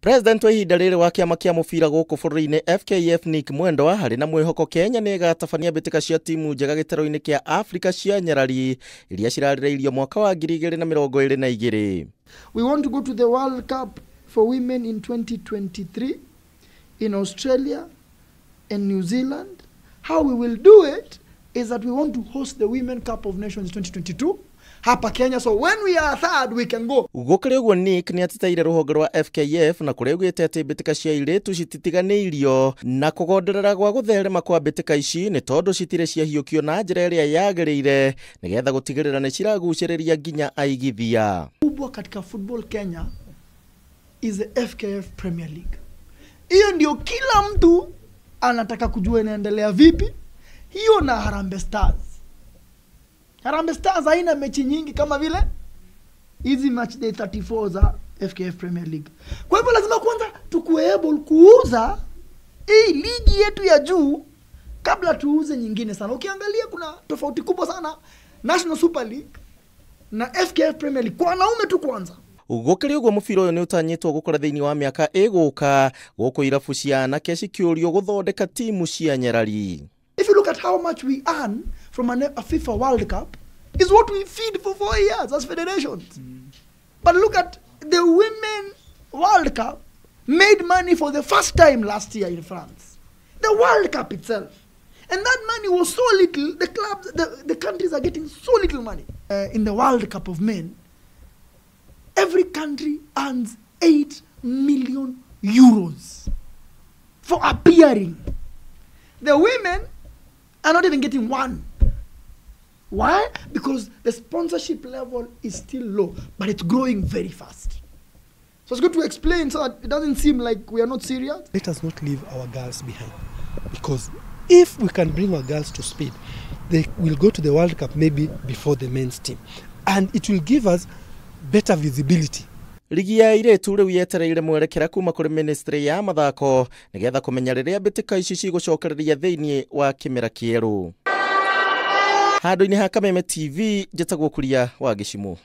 President wa ihinda rĩrĩ wa kĩama kĩa mũbira gũkũ bũrũri-inĩ FKF Nick Mwendwa harĩ na mwĩhoko Kenya nĩ ĩgatabania mbĩtĩka cia timu njega gĩtarũ-inĩ kĩa Afrika cia nyarari iria cirarĩrĩirio mwaka wa 2022. We want to go to the World Cup for women in 2023 in Australia and New Zealand. How we will do it is that we want to host the Women Cup of Nations 2022 hapa Kenya, so when we are third we can go. Gũkĩrĩ ũguo Nick nĩ ateteire rũhonge rwa FKF na kũrĩa augĩte atĩ mbĩtĩka cia airĩtu cititiganĩirio na kũgonderera gwa gũtherema kwa mbĩtĩka ici nĩ tondũ citirĩ ciahiũkio na njĩra ĩrĩa yagĩrĩire nĩgetha gũtigĩrĩra nĩ ciragucĩrĩria nginya aigithia. Kubwa katika football Kenya is the FKF Premier League. Hiyo ndio kila mtu anataka kujua inaendelea vipi. Hiyo na Harambee Stars. Harambee Stars haina mechi nyingi kama vile hizi match day 34 za FKF Premier League. Kwa hivyo lazima kwanza tukue able kuuza hii ligi yetu ya juu kabla tuuze nyingine sana. Ukiangalia kuna tofauti kubwa sana National Super League na FKF Premier League kwa wanaume tu kwanza. Gũkĩrĩ ũguo mũbira ũyũ nĩ ũtanyĩtwo gũkũra thĩinĩ wa mĩaka ĩgũka gũkũ irabu cia anake cikĩũrio gũthondeka timu cia nyarari. If you look at how much we earn from a FIFA World Cup, is what we feed for 4 years as federations. But look at the Women World Cup made money for the first time last year in France. The World Cup itself. And that money was so little, the clubs, the countries are getting so little money. In the World Cup of men, every country earns 8 million euros for appearing. The women are not even getting one. Why? Because the sponsorship level is still low, but it's growing very fast. So it's good to explain so that it doesn't seem like we are not serious. Let us not leave our girls behind, because if we can bring our girls to speed, they will go to the World Cup maybe before the men's team, and it will give us better visibility. Ligi ya airĩtu rĩu yetereire mwerekera kuma kũrĩ ministry ya mathako nĩgetha kũmenya rĩrĩa mbĩtĩka ici cigũcokereria thĩinĩ wa kĩmera kĩerũ. Handũ-inĩ ha Kameme TV njĩtagwo Kuria wa Gĩcimũ.